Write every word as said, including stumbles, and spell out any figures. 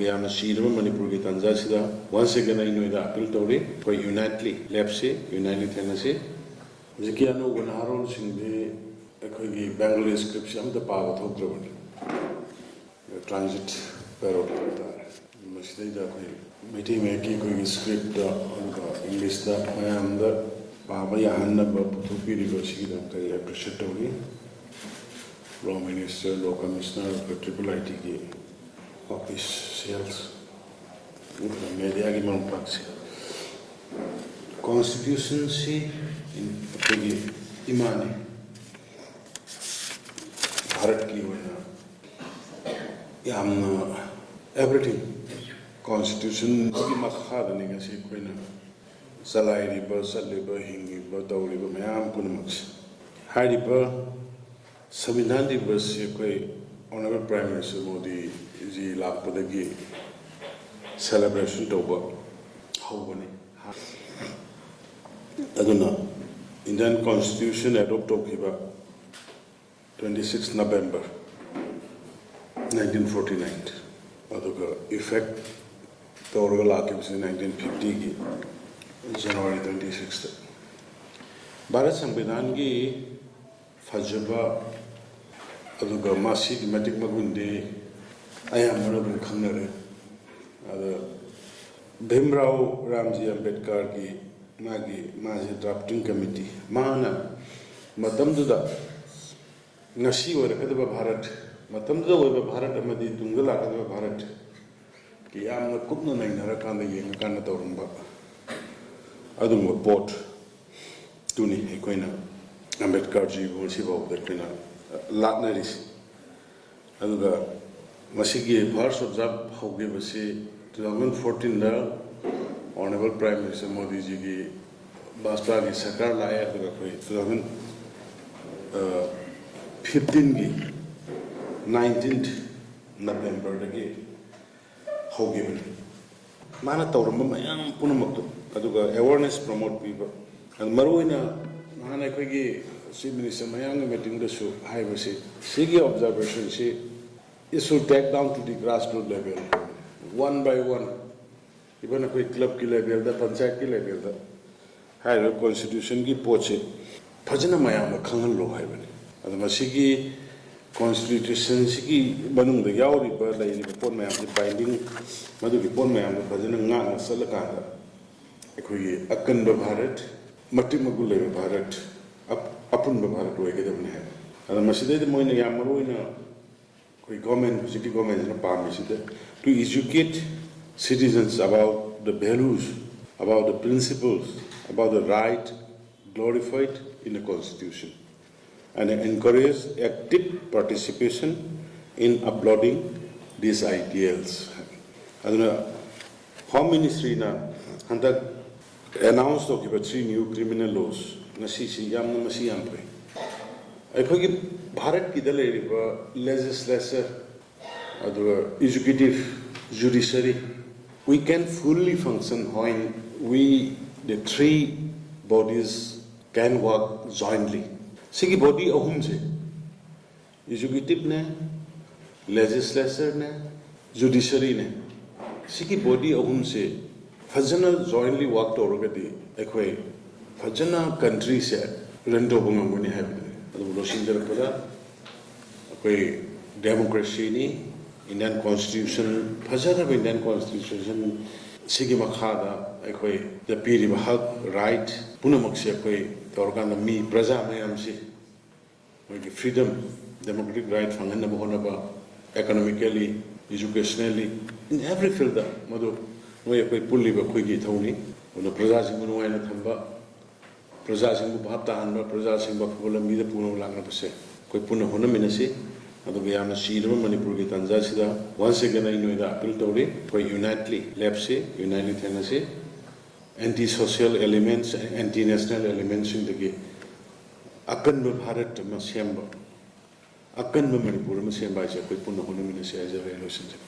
ꯌꯥꯝꯅ ꯁꯤꯔꯕ ꯃꯅꯤꯄꯨꯔꯒꯤ ꯇꯥꯟꯖꯥꯁꯤꯗ once again ꯑꯩ ꯅꯣꯏꯗ appeal ꯇꯧꯔꯤ, ꯑꯩꯈꯣꯏ unitely ꯂꯦꯞꯁꯤ, unitely ꯊꯦꯡꯅꯁꯤ꯫ ꯍꯧꯖꯤꯛꯀꯤ ꯑꯅꯧꯕ ꯅꯍꯥꯔꯣꯜꯁꯤꯡꯗꯤ ꯑꯩꯈꯣꯏꯒꯤ Bengali scriptꯁꯤ ꯑꯝꯇ ꯄꯥꯕ ꯊꯣꯛꯇ꯭ꯔꯕꯅꯤ꯫ Transit parrot ꯍꯥꯏꯕ ꯇꯥꯔꯦ꯫ ꯃꯁꯤꯗꯩꯗ ꯑꯩꯈꯣꯏ ꯃꯩꯇꯩ ꯃꯌꯦꯛꯀꯤ ꯑꯩꯈꯣꯏꯒꯤ scriptꯇ, ꯑꯗꯨꯒ Englishꯇ ꯃꯌꯥꯝꯗ ꯄꯥꯕ ꯌꯥꯍꯟꯅꯕ ꯄꯨꯊꯣꯛꯄꯤꯔꯤꯕ ꯑꯁꯤꯒꯤꯗꯃꯛꯇ ꯑꯩ appreciate ꯇꯧꯔꯤ꯫ Law Minister, Law Commissioner, ꯑꯗꯨꯒ triple I Tꯒꯤ officials, ꯑꯗꯨꯒ mediaꯒꯤ ꯃꯔꯨꯞ ꯃꯄꯥꯡꯁꯤꯡ꯫ Constitutionꯁꯤ ꯑꯩꯈꯣꯏꯒꯤ ꯏꯃꯥꯅꯤ꯫ ꯚꯥꯔꯠꯀꯤ ꯑꯣꯏꯅ ꯌꯥꯝꯅ everything Constitutionꯒꯤ ꯃꯈꯥꯗꯅꯤ ꯉꯁꯤ ꯑꯩꯈꯣꯏꯅ ꯆꯂꯥꯏꯔꯤꯕ, ꯆꯠꯂꯤꯕ, ꯍꯤꯡꯉꯤꯕ, ꯇꯧꯔꯤꯕ ꯃꯌꯥꯝ ꯄꯨꯝꯅꯃꯛꯁꯦ꯫ ꯍꯥꯏꯔꯤꯕ ꯁꯪꯕꯤꯙꯥꯟ ꯗꯤꯕꯁꯁꯤ ꯑꯩꯈꯣꯏ Honourable Prime Minister ꯃꯣꯗꯤꯖꯤ ꯂꯥꯛꯄꯗꯒꯤ celebration ꯇꯧꯕ ꯍꯧꯕꯅꯤ꯫ ꯑꯗꯨꯅ Indian Constitution adopt ꯇꯧꯈꯤꯕ twenty six November nineteen forty nine, ꯑꯗꯨꯒ effect ꯇꯧꯔꯒ ꯂꯥꯛꯈꯤꯕꯁꯤ nineteen fiftyꯒꯤ January twenty sixꯇ꯫ ꯚꯥꯔꯠ ꯁꯪꯕꯤꯙꯥꯟꯒꯤ ꯐꯖꯕ ꯑꯗꯨꯒ ꯃꯁꯤꯒꯤ ꯃꯇꯤꯛ ꯃꯒꯨꯟꯗꯤ ꯑꯌꯥꯝꯕꯅ ꯑꯗꯨꯝ ꯈꯪꯅꯔꯦ꯫ ꯑꯗ ꯚꯤꯝꯔꯥꯎ ꯔꯥꯝꯖꯤ ꯑꯝꯕꯦꯗꯀꯔꯒꯤ ꯃꯥꯒꯤ, ꯃꯥꯁꯦ drafting committee, ꯃꯥꯅ ꯃꯇꯝꯗꯨꯗ ꯉꯁꯤ ꯑꯣꯏꯔꯛꯀꯗꯕ ꯚꯥꯔꯠ, ꯃꯇꯝꯗꯨꯗ ꯑꯣꯏꯕ ꯚꯥꯔꯠ ꯑꯃꯗꯤ ꯇꯨꯡꯗ ꯂꯥꯛꯀꯗꯕ ꯚꯥꯔꯠꯀꯤ ꯌꯥꯝꯅ ꯀꯨꯞꯅ ꯅꯩꯅꯔꯀꯥꯟꯗ, ꯌꯦꯡꯉꯀꯥꯟꯗ ꯇꯧꯔꯝꯕ ꯑꯗꯨꯒꯨꯝꯕ ꯄꯣꯠꯇꯨꯅꯤ ꯑꯩꯈꯣꯏꯅ ꯑꯝꯕꯦꯗꯀꯔꯖꯤꯕꯨ ꯉꯁꯤ ꯐꯥꯎꯕꯗ ꯑꯩꯈꯣꯏꯅ ꯂꯥꯠꯅꯔꯤꯁꯤ꯫ ꯑꯗꯨꯒ ꯃꯁꯤꯒꯤ first observe ꯍꯧꯈꯤꯕꯁꯤ two thousand fourteenꯗ Honourable Prime Minister ꯃꯣꯗꯤꯖꯤꯒꯤ ꯚꯥꯖꯄꯥꯒꯤ ꯁꯔꯀꯥꯔ ꯂꯥꯛꯑꯦ, ꯑꯗꯨꯒ ꯑꯩꯈꯣꯏ two thousand fifteenꯒꯤ nineteenth Novemberꯗꯒꯤ ꯍꯧꯈꯤꯕꯅꯤ꯫ ꯃꯥꯅ ꯇꯧꯔꯝꯕ ꯃꯌꯥꯝ ꯄꯨꯝꯅꯃꯛꯇꯣ, ꯑꯗꯨꯒ awareness promote ꯄꯤꯕ, ꯑꯗꯨ ꯃꯔꯨꯑꯣꯏꯅ ꯅꯍꯥꯟ ꯑꯩꯈꯣꯏꯒꯤ Chief Minister ꯃꯌꯥꯝꯒꯤ meetingꯗꯁꯨ ꯍꯥꯏꯕꯁꯤ, ꯁꯤꯒꯤ observationꯁꯤ it should take down to the grassroots level꯫ One by one, even ꯑꯩꯈꯣꯏ clubꯀꯤ levelꯗ, ꯄꯟꯆꯥꯌꯠꯀꯤ levelꯗ ꯍꯥꯏꯔꯤꯕ constitutionꯒꯤ ꯄꯣꯠꯁꯦ ꯐꯖꯅ ꯃꯌꯥꯝꯗ ꯈꯪꯍꯜꯂꯣ ꯍꯥꯏꯕꯅꯤ꯫ ꯑꯗꯣ ꯃꯁꯤꯒꯤ constitutionꯁꯤꯒꯤ ꯃꯅꯨꯡꯗ ꯌꯥꯎꯔꯤꯕ, ꯂꯩꯔꯤꯕ ꯄꯣꯠ ꯃꯌꯥꯝꯁꯦ binding, ꯃꯗꯨꯒꯤ ꯄꯣꯠ ꯃꯌꯥꯝꯗꯣ ꯐꯖꯅ ꯉꯥꯛꯅ ꯆꯠꯂꯀꯥꯟꯗ ꯑꯩꯈꯣꯏꯒꯤ ꯑꯀꯟꯕ ꯚꯥꯔꯠ, ꯃꯇꯤꯛ ꯃꯒꯨꯟ ꯂꯩꯕ ꯚꯥꯔꯠ, ꯑꯞ-, ꯑꯄꯨꯟꯕ ꯚꯥꯔꯠ ꯑꯣꯏꯒꯗꯕꯅꯤ ꯍꯥꯏꯕ꯫ ꯑꯗꯣ ꯃꯁꯤꯗꯩꯗ ꯃꯣꯏꯅ ꯌꯥꯝ ꯃꯔꯨ ꯑꯣꯏꯅ ꯑꯩꯈꯣꯏ government, ꯍꯧꯖꯤꯛꯀꯤ governmentꯁꯤꯅ ꯄꯥꯝꯃꯤꯁꯤꯗ, to educate citizens about the values, about the principles, about the right glorified in the constitution, and encourage active participation in upholding these ideals. ꯑꯗꯨꯅ Home Ministryꯅ ꯍꯟꯗꯛ announce ꯇꯧꯈꯤꯕ three new criminal laws, ꯉꯁꯤꯁꯤ ꯌꯥꯝꯅ, ꯃꯁꯤ ꯌꯥꯝ ꯐꯩ꯫ ꯑꯩꯈꯣꯏꯒꯤ ꯚꯥꯔꯠꯀꯤꯗ ꯂꯩꯔꯤꯕ legislature, ꯑꯗꯨꯒ executive, judiciary, we can fully function when we, the three bodies, can work jointly. ꯁꯤꯒꯤ body ꯑꯍꯨꯝꯁꯦ, executiveꯅꯦ, legislatureꯅꯦ, judiciaryꯅꯦ, ꯁꯤꯒꯤ body ꯑꯍꯨꯝꯁꯦ ꯐꯖꯅ jointly work ꯇꯧꯔꯒꯗꯤ ꯑꯩꯈꯣꯏ ꯐꯖꯅ countryꯁꯦ run ꯇꯧꯕ ꯉꯝꯒꯅꯤ ꯍꯥꯏꯕꯗꯨꯅꯤ꯫ ꯑꯗꯨꯕꯨ ꯂꯣꯏꯁꯤꯟꯖꯔꯛꯄꯗ, ꯑꯩꯈꯣꯏ democracyꯅꯤ, Indian Constitution, ꯐꯖꯔꯕ Indian Constitution ꯁꯤꯒꯤ ꯃꯈꯥꯗ ꯑꯩꯈꯣꯏꯗ ꯄꯤꯔꯤꯕ ꯍꯛ, right ꯄꯨꯝꯅꯃꯛꯁꯦ ꯑꯩꯈꯣꯏ ꯇꯧꯔꯀꯥꯟꯗ ꯃꯤ, ꯄ꯭ꯔꯖꯥ ꯃꯌꯥꯝꯁꯤ ꯃꯣꯏꯒꯤ freedom, democratic right ꯐꯪꯍꯟꯅꯕ ꯍꯣꯠꯅꯕ, economically, educationally, in every fieldꯗ ꯃꯗꯨ ꯃꯣꯏ ꯑꯩꯈꯣꯏ ꯄꯨꯜꯂꯤꯕ ꯑꯩꯈꯣꯏꯒꯤ ꯏꯊꯧꯅꯤ꯫ ꯑꯗꯨꯅ ꯄ꯭ꯔꯖꯥꯁꯤꯡꯕꯨ ꯅꯨꯡꯉꯥꯏꯅ ꯊꯝꯕ, ꯄ꯭ꯔꯖꯥꯁꯤꯡꯕꯨ ꯚꯥꯞ ꯇꯥꯍꯟꯕ, ꯄ꯭ꯔꯖꯥꯁꯤꯡꯕꯨ ꯑꯐꯕ ꯂꯝꯕꯤꯗ ꯄꯨꯅꯕ ꯂꯥꯛꯅꯕꯁꯦ ꯑꯩꯈꯣꯏ ꯄꯨꯟꯅ ꯍꯣꯠꯅꯃꯤꯟꯅꯁꯤ꯫ ꯑꯗꯨꯒ ꯌꯥꯝꯅ ꯆꯤꯔꯕ ꯃꯅꯤꯄꯨꯔꯒꯤ ꯇꯥꯟꯖꯥꯁꯤꯗ once again ꯑꯩ ꯅꯣꯏꯗ appeal ꯇꯧꯔꯤ, ꯑꯩꯈꯣꯏ unitely ꯂꯦꯞꯁꯤ, unitely ꯊꯦꯡꯅꯁꯤ꯫ Anti social elements, anti national elementsꯁꯤꯡꯗꯒꯤ ꯑꯀꯟꯕ ꯚꯥꯔꯠ ꯑꯃ ꯁꯦꯝꯕ, ꯑꯀꯟꯕ ꯃꯅꯤꯄꯨꯔ ꯑꯃ ꯁꯦꯝꯕ ꯍꯥꯏꯁꯦ ꯑꯩꯈꯣꯏ ꯄꯨꯟꯅ ꯍꯣꯠꯅꯃꯤꯟꯅꯁꯤ ꯍꯥꯏꯖꯔꯦ, ꯂꯣꯏꯁꯤꯟꯖꯔꯦ꯫